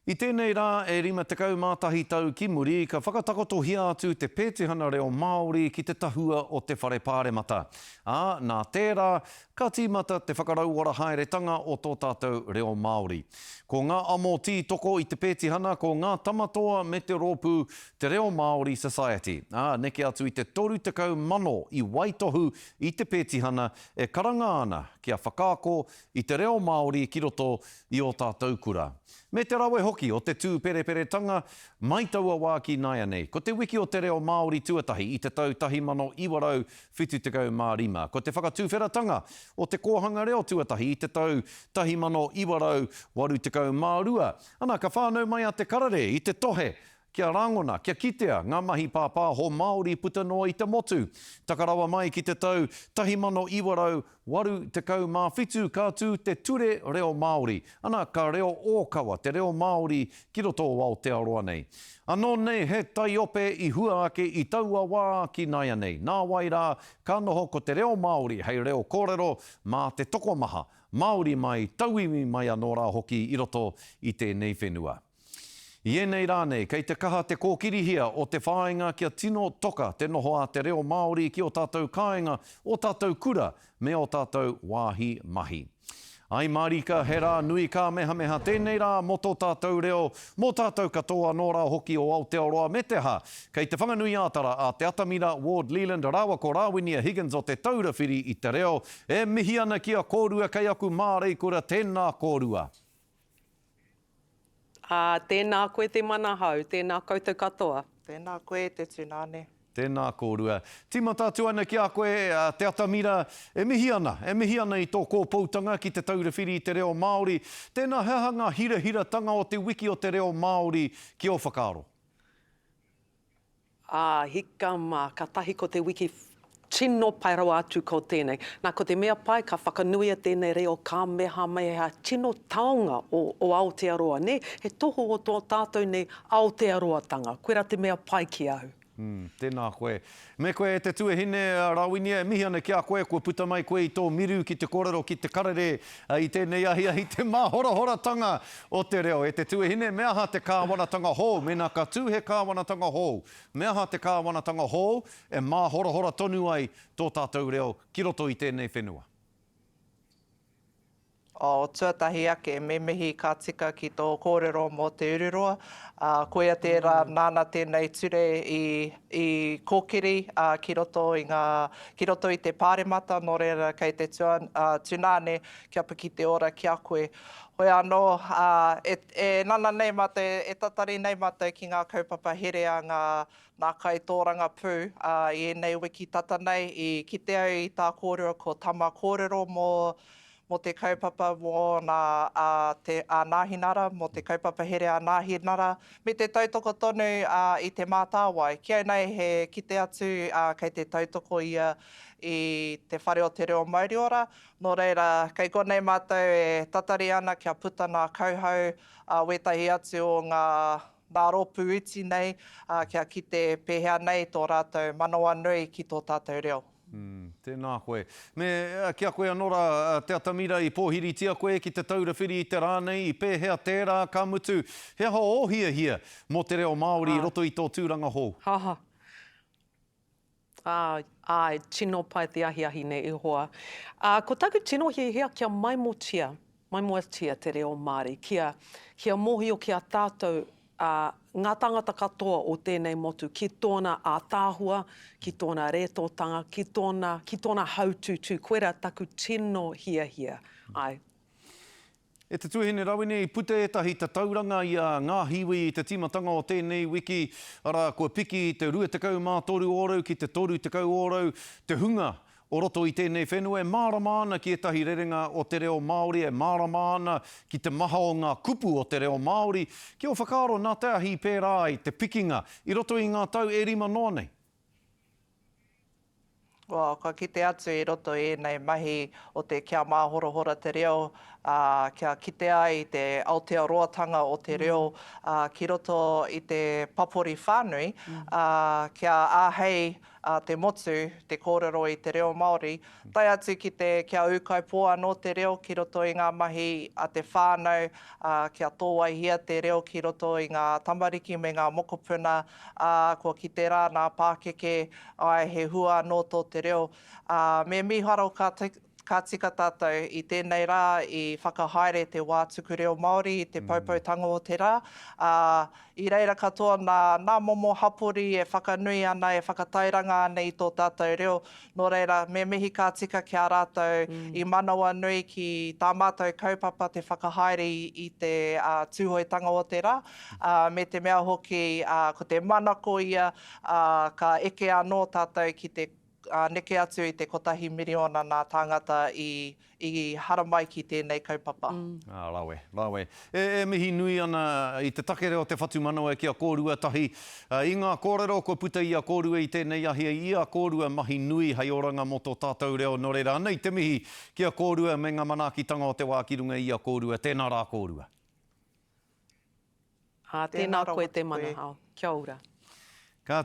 I tēnei rā e 51 tau ki muri ka whakatakotohia atu te pētihana reo Māori ki te tahua o te Whare Pāremata, ā, nā tērā ka tīmata te whakarauora haeretanga o tō tātou reo Māori. Ko ngā amo tītoko i te pētihana ko Ngā Tamatoa me te rōpū Te Reo Māori Society, ā, neke atu i te 30,000 i waitohu i te pētihana e karanga ana kia whakaako i te reo Māori ki roto i ō tātou kura. Me te rawe hoki o te tūpereperetanga mai taua wā ki nāianei. Ko te wiki o te reo Māori tuatahi i te tau 1975, ko te whakatuwheratanga o te kōhanga reo tuatahi i te tau 1982, ana ka whānau mai a Te Karere i te tohe kia rangona, kia kitea ngā mahi pāpāho Māori puta noa i te motu. Taka rawa mai ki te tau 1987 ka tū te Ture Reo Māori, ana ka reo ōkawa te reo Māori ki roto o Aotearoa nei. Anō nei he taiope i hua ake i taua wā ki nāianei. Nāwai rā ka noho ko te reo Māori hei reo kōrero mā te tokomaha, Māori mai, tauiwi mai anō rā hoki i roto i tēnei whenua. I ēnei rā nei, kei te kaha te kōkirihia o te whāinga kia tino toka te noho a te reo Māori ki ō tātou kāinga, ō tātou kura, me ō tātou wāhi mahi. Ai mārika, he rā nui kāmehameha tēnei rā mō tō tātou reo, mō tātou katoa anō rā hoki o Aotearoa me te aha, kei Te Whanganui-ā-Tara a Te Atamira Ward Leland rāua ko Rāwinia Higgins o Te Taura Whiri i te Reo e mihi ana ki a kōrua kei aku māreikura tēnā kōrua. Ā, tēnā koe te manahau, tēnā koutou katoa. Tēnā koe te tunane. Tēnā kōrua. Tīmata atu ana ki a koe, Te Atamira, e mihi ana, e mihi ana i tō kōpoutanga ki Te Taura Whiri i te Reo Māori. Tēnā, he aha ngā hirahiratanga o te wiki o te reo Māori ki ō whakaaro? Ā, hika mā, kātahi ko te wiki tino pai rawa atu ko tēnei. Nā, ko te mea pai, ka whakanuia tēnei reo kāmehameha tino taonga o, o Aotearoa, nē? He tohu o tō tātou nei Aotearoatanga. Koirā te mea pai ki au. Mm, tēnā koe. Me koe e te tuahine, a Rawinia, e mihi ana ki a koe, kua puta mai koe i tō miru ki te kōrero ki te karere i tēnei ahiahi te māhorahoratanga o te reo. E te tuahine, me aha te kāwanatanga hou? Mēnā ka tū he kāwanatanga hou, me aha te kāwanatanga hou e māhorahora tonu ai tō tātou reo ki roto i tēnei whenua? Oh, tuatahi ake, me mihi ka tika ki tō kōrero mō Te Ururoa. Ā, koia tērā nāna tēnei ture i, i kōkiri, ā, ki roto i ngā, ki roto i te Pāremata, nō reira kei te tua, ā, tunāne kia piki te ora ki a koe. Hoi anō, ā, e, e nana nei mātou, e tatari nei mātou ki ngā kaupapa here a ngā, ngā kaitōrangapū, ā, i ēnei wiki tata nei, i kite au i tā kōrua ko Tama kōrero mō, mō te kaupapa mō nā, ā, te, a Nāhinara, mō te kaupapa here a Nāhinara, me te tautoko tonu, ā, i Te Mātāwai. Ki au nei he kite atu, ā, kei te tautoko ia i Te Whare o te Reo Mauriora, Nō reira, kei konei mātou e tatari ana kia puta nā kauhau a wētahi atu o ngā, ngā rōpū iti nei, ā, kia kite pēhea nei tō rātou manawanui ki tō tātou reo. Mm, tēnā koe. Me, ki a koe anō rā, Te Atamira, i pōhiritia koe ki te taura whiri i te rā nei, i pēhea tērā, ka mutu, he aha ō hiahia mō te reo Māori i roto i tō tūranga hou? Ha, ha. Ā, āe, tino pai te ahiahi nei e hoa. Ā, ko taku tino hiahia kia maimotia, maimoatia te reo Māori, kia, kia mōhio ki a tātou, ā, ngā tāngata katoa o tēnei motu ki tōna ātaahua, ki tōna rētōtanga, ki tōna, ki tōna haututū. Koirā taku tino hiahia, āe. E te tuahine Rawene, i puta ētahi tatauranga i a Ngāhiwi i te tīmatanga o tēnei wiki, arā, kua piki i te 23 ōrau ki te 30 ōrau te hunga o roto i tēnei whenua e mārama ana ki ētahi rerenga o te reo Māori, e mārama ana ki te maha o ngā kupu o te reo Māori. Ki ō whakaaro, nā te aha i pērā ai te pikinga i roto i ngā tau e rima noa nei? Well, kua kite atu i roto i ēnei mahi o te kia māhorahora te reo, ā, kia kitea ai te Aotearoatanga o te reo ki roto i te papori whānui, ā, kia āhei te motu te kōrero i te reo Māori, tae atu ki te kia ūkaipō anō te reo ki roto i ngā mahi a te whānau, ā, kia tōwaihia te reo ki roto i ngā tamariki me ngā mokopuna, ā, kua kite rā nā pākeke, āe, he hua anō tō te reo. Ā, me mīharo ka Ka tika tātou, i tēnei rā i whakahaere te wā tuku reo Māori i te poupoutanga o te rā, ā, i reira katoa nā, nā momo hapori e whakanui ana, e whakatairanga ana i tō tātou reo. Nō reira, me mihi ka tika ki a rātou i manawanui ki tā mātou kaupapa te whakahaere i te tūhoetanga o te rā, ā, me te mea hoki, ā, ko te manako ia, ā, ka eke anō tātou ki te ā, neke atu i te kotahi miriona nā tāngata i, i haramai ki tēnei kaupapa. Ā, rawe, rawe. E, e mihi nui ana i te takere o te whatumanawa ki a kōrua tahi, ā, i ngā kōrero kua puta i a kōrua i tēnei ahi, i a kōrua mahi nui hei oranga mō tō tātou reo, nō reira, anei te mihi ki a kōrua me ngā manaakitanga o te wā ki runga i a kōrua. Tēnā rā kōrua. Ā, tēnā koe te Manahau. Kia ora.